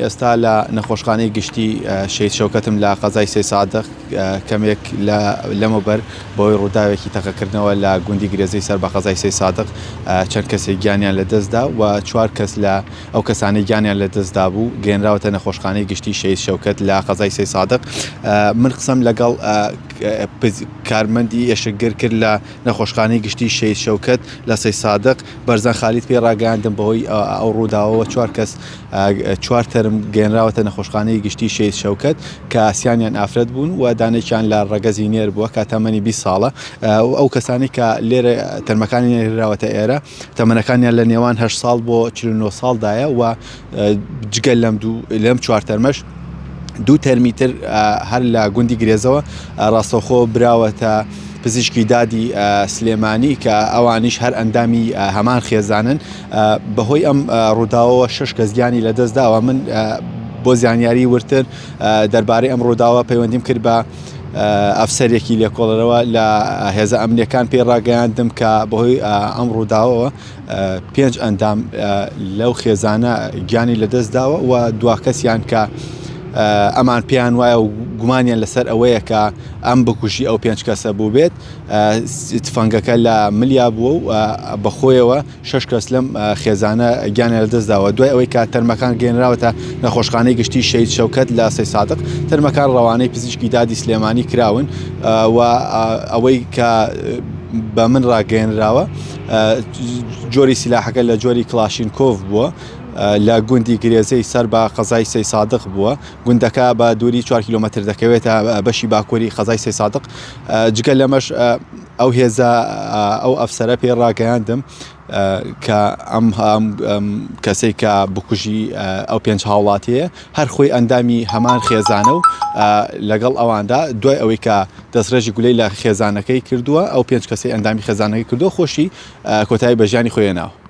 ئێستا لە نەخۆشخانەی گشتی شەهید شەوکەتم لە قەزای سەیدسادق کەمێک لە لەمەوبەر بەهۆی ڕووداوێکی تەقەکردنەوە لە گوندی گرێزەی سەر بە قەزای سەیدسادق چەند کەسێک گیانیان لەدەستدا و چوار کەس لە ئەو کەسانەی گیانیان لەدەستدابوو گەیەنراوەتە نەخۆشخانەی گشتی شەهید شەوکەت لە قەزای سەیدسادق من قسەم لەگەڵ کارمەندی ئێشکگر کرد لە نەخۆشخانەی گشتی شەهید شەوکەت لە سەیدسادق بەرزان خالید پێی ڕاگەیاندم بەهۆی ئەو ڕووداوەوە چوار کەس چوار تەرم گەیەنراوەتە نەخۆشخانەی گشتی شەهید شەوکەت کە سیانیان ئافرەت بوون و دانێکیان لە ڕەگەزی نێر بووە کە تەمەنی 20 ساڵە ئەو کەسانی کە لێرە تەرمەکانی نێراوەتە ئێرە تەمەنەکانیان لە نێوان 8 ساڵ بۆ 49 ساڵدایە و جگە لەم دوو لەم چوار تەرمەش دوو تەرمی تر هەر لە گوندی گرێزەوە ڕاستەوخۆ براوەتە پزیشکی دادی سلێمانی کە ئەوانیش هەر ئەندامی هەمان خێزانن بەهۆی ئەم ڕووداوەوە شش کەس گیانی لەدەستداوە من بۆ زانیاری ورتر دەربارەی ئەم ڕووداوە پەیوەندیم کرد بە ئەفسەرێکی لێکۆڵەرەوە لە هێزە ئەمنیەکان پێی ڕاگەیاندم کە بەهۆی ئەم ڕووداوەوە پێنج ئەندام لەو خێزانە گیانی لەدەستداوە و دوا کەسیان کە ئەمان پێیان وایە و گومانیان لەسەر ئەوەیە کە ئەم بکوژی ئەو پێنج کەسە بوو بێت تفەنگەکە لە ملیا بووە و بەخۆیەوە شش کەس لەم خێزانە گیانیان لەدەستداوە دوای ئەوەی کە تەرمەکان گەێنراوەتە نەخۆشخانەی گشتی شەهید شەوکەت لە سەیدسادق تەرمەکان ڕەوانەی پزیشکی دادی سلێمانی کراون و ئەوەی کە بە من ڕاگەیەنراوە جۆری سیلاحەکە لە جۆری کڵاشینکۆف بووە لە گوندی گرێزەی سەر بە قەزای سەیدسادق بووە گوندەکە بە دووری 4 کیلۆمەتر دەکەوێتە بەشی باکووری قەزای سەیدسادق جگە لەمەش ئەو هێزە ئەو ئەفسەرە پێی ڕاگەیاندم کە ئەم کەسەی کە بکوژی ئەو پێنج هاوڵاتیە هەر خۆی ئەندامی هەمان خێزانە و لەگەڵ ئەواندا دوای ئەوەی کە دەستڕێژی گولەی لە خێزانەکەی کردووە ئەو پێنج کەسەی ئەندامی خێزانەکەی کردووە خۆشی کۆتایی بە ژیانی خۆی هێناوە.